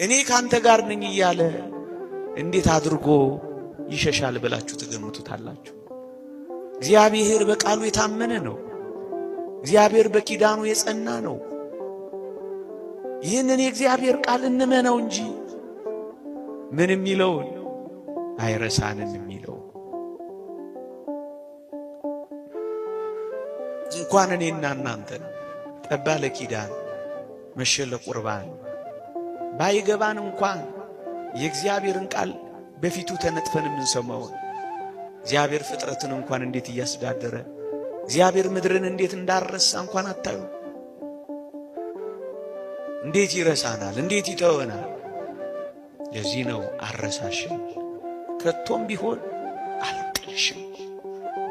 እኔ ካንተ ጋር ነኝ እያለ እንዴት አድርጎ ይሸሻል ብላችሁ ትገምቱታላችሁ? እግዚአብሔር በቃሉ የታመነ ነው። እግዚአብሔር በኪዳኑ የጸና ነው። ይህንን የእግዚአብሔር ቃል እንመነው እንጂ ምን የሚለውን አይረሳንም የሚለው እንኳን እኔና እናንተን ጠባ ለኪዳን መሸ ለቁርባን ባይገባን እንኳን የእግዚአብሔርን ቃል በፊቱ ተነጥፈን የምንሰማውን እግዚአብሔር ፍጥረትን እንኳን እንዴት እያስተዳደረ እግዚአብሔር ምድርን እንዴት እንዳረሳ እንኳን አታዩ። እንዴት ይረሳናል? እንዴት ይተወናል? ለዚህ ነው አረሳሽም፣ ከቶም ቢሆን አልጥልሽም፣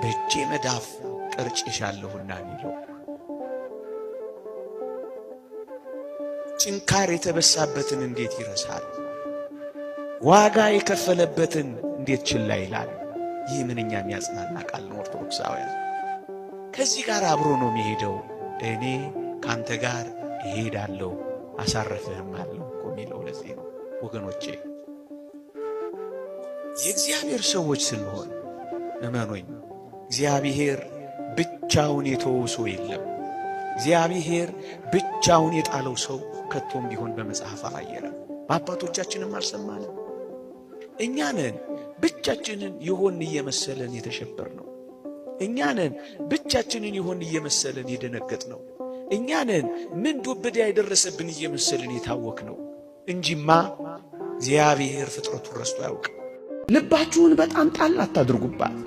በእጄ መዳፍ ቀርጬሻለሁና የሚለው። ጭንካር የተበሳበትን እንዴት ይረሳል? ዋጋ የከፈለበትን እንዴት ችላ ይላል? ይህ ምንኛ የሚያጽናና ቃል ነው። ኦርቶዶክሳውያን ከዚህ ጋር አብሮ ነው የሚሄደው። እኔ ካንተ ጋር እሄዳለሁ አሳረፍህም አለው እኮ የሚለው ለዚህ ነው ወገኖቼ። የእግዚአብሔር ሰዎች ስንሆን እመኖኝ፣ እግዚአብሔር ብቻውን የተወው ሰው የለም። እግዚአብሔር ብቻውን የጣለው ሰው ከቶም ቢሆን በመጽሐፍ አላየንም፣ በአባቶቻችንም አልሰማንም። እኛ ነን ብቻችንን የሆን እየመሰለን የተሸበር ነው። እኛ ነን ብቻችንን የሆን እየመሰለን የደነገጥ ነው። እኛ ነን ምን ዱብዳ የደረሰብን እየመሰለን የታወክ ነው እንጂማ እግዚአብሔር ፍጥረቱን ረስቶ አያውቅም። ልባችሁን በጣም ጣል አታድርጉባት።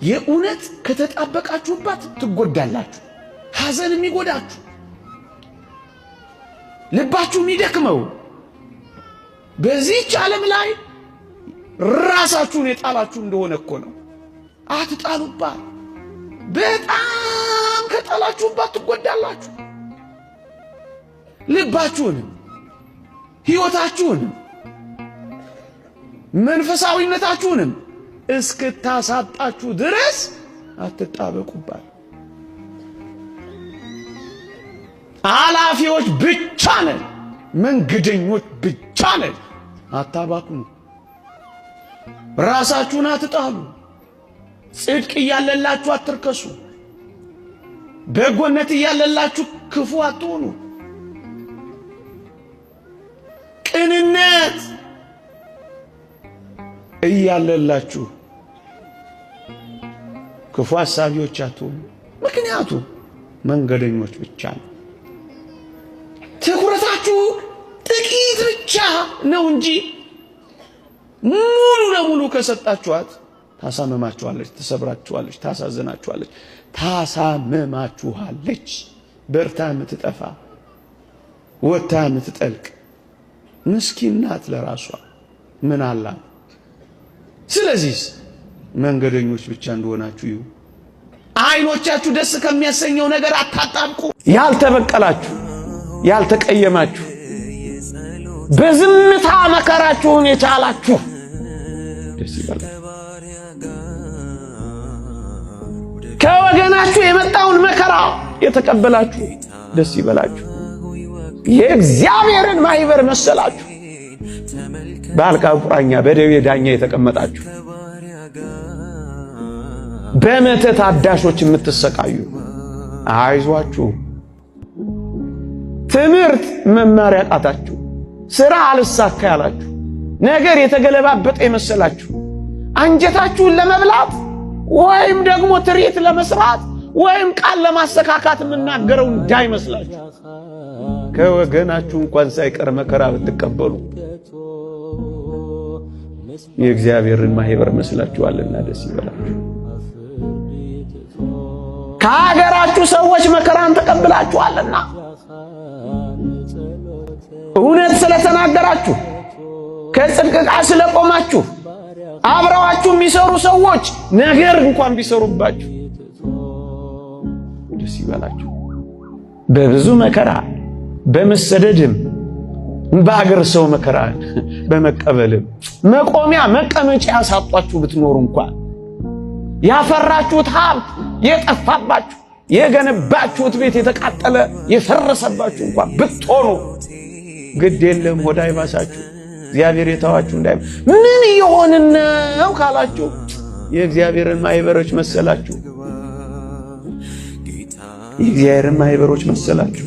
የእውነት ከተጣበቃችሁባት ትጎዳላችሁ። ሐዘን የሚጎዳችሁ፣ ልባችሁ የሚደክመው በዚህች ዓለም ላይ ራሳችሁን የጣላችሁ እንደሆነ እኮ ነው። አትጣሉባት። በጣም ከጣላችሁባት ትጎዳላችሁ። ልባችሁንም ሕይወታችሁንም መንፈሳዊነታችሁንም እስክታሳጣችሁ ድረስ አትጣበቁባት። ኃላፊዎች ብቻ ነን፣ መንገደኞች ብቻ ነን። አታባክኑ፣ ራሳችሁን አትጣሉ። ጽድቅ እያለላችሁ አትርከሱ። በጎነት እያለላችሁ ክፉ አትሆኑ። ቅንነት እያለላችሁ ክፉ አሳቢዎች አትሆኑ። ምክንያቱም መንገደኞች ብቻ ነው። ትኩረታችሁ ጥቂት ብቻ ነው እንጂ ሙሉ ለሙሉ ከሰጣችኋት ታሳምማችኋለች፣ ትሰብራችኋለች፣ ታሳዝናችኋለች፣ ታሳምማችኋለች። በርታ የምትጠፋ ወታ የምትጠልቅ ምስኪን ናት ለራሷ ምን አላት? ስለዚህ መንገደኞች ብቻ እንደሆናችሁ ይሁ። አይኖቻችሁ ደስ ከሚያሰኘው ነገር አታጣብቁ። ያልተበቀላችሁ፣ ያልተቀየማችሁ፣ በዝምታ መከራችሁን የቻላችሁ ደስ ይበላችሁ። ከወገናችሁ የመጣውን መከራ የተቀበላችሁ ደስ ይበላችሁ። የእግዚአብሔርን ማህበር መሰላችሁ። በአልጋ ቁራኛ በደዌ ዳኛ የተቀመጣችሁ በመተት አዳሾች የምትሰቃዩ አይዟችሁ። ትምህርት መማር ያቃታችሁ፣ ስራ አልሳካ ያላችሁ፣ ነገር የተገለባበጠ የመሰላችሁ አንጀታችሁን ለመብላት ወይም ደግሞ ትርኢት ለመስራት ወይም ቃል ለማሰካካት የምናገረው እንዳይመስላችሁ። ከወገናችሁ እንኳን ሳይቀር መከራ ብትቀበሉ የእግዚአብሔርን ማህበር መስላችኋልና ደስ ይበላችሁ። ከሀገራችሁ ሰዎች መከራን ተቀብላችኋልና እውነት ስለተናገራችሁ ከጽድቅ ጋር ስለቆማችሁ አብረዋችሁ የሚሰሩ ሰዎች ነገር እንኳን ቢሰሩባችሁ ደስ ይበላችሁ። በብዙ መከራ በመሰደድም በአገር ሰው መከራ በመቀበልም መቆሚያ መቀመጫ ያሳጧችሁ ብትኖሩ እንኳን ያፈራችሁት ሀብት የጠፋባችሁ የገነባችሁት ቤት የተቃጠለ የፈረሰባችሁ እንኳን ብትሆኑ ግድ የለም ሆድ አይባሳችሁ። እግዚአብሔር የተዋችሁ እንዳይ ምን እየሆንን ነው ካላችሁ የእግዚአብሔርን ማህበሮች መሰላችሁ። የእግዚአብሔርን ማህበሮች መሰላችሁ።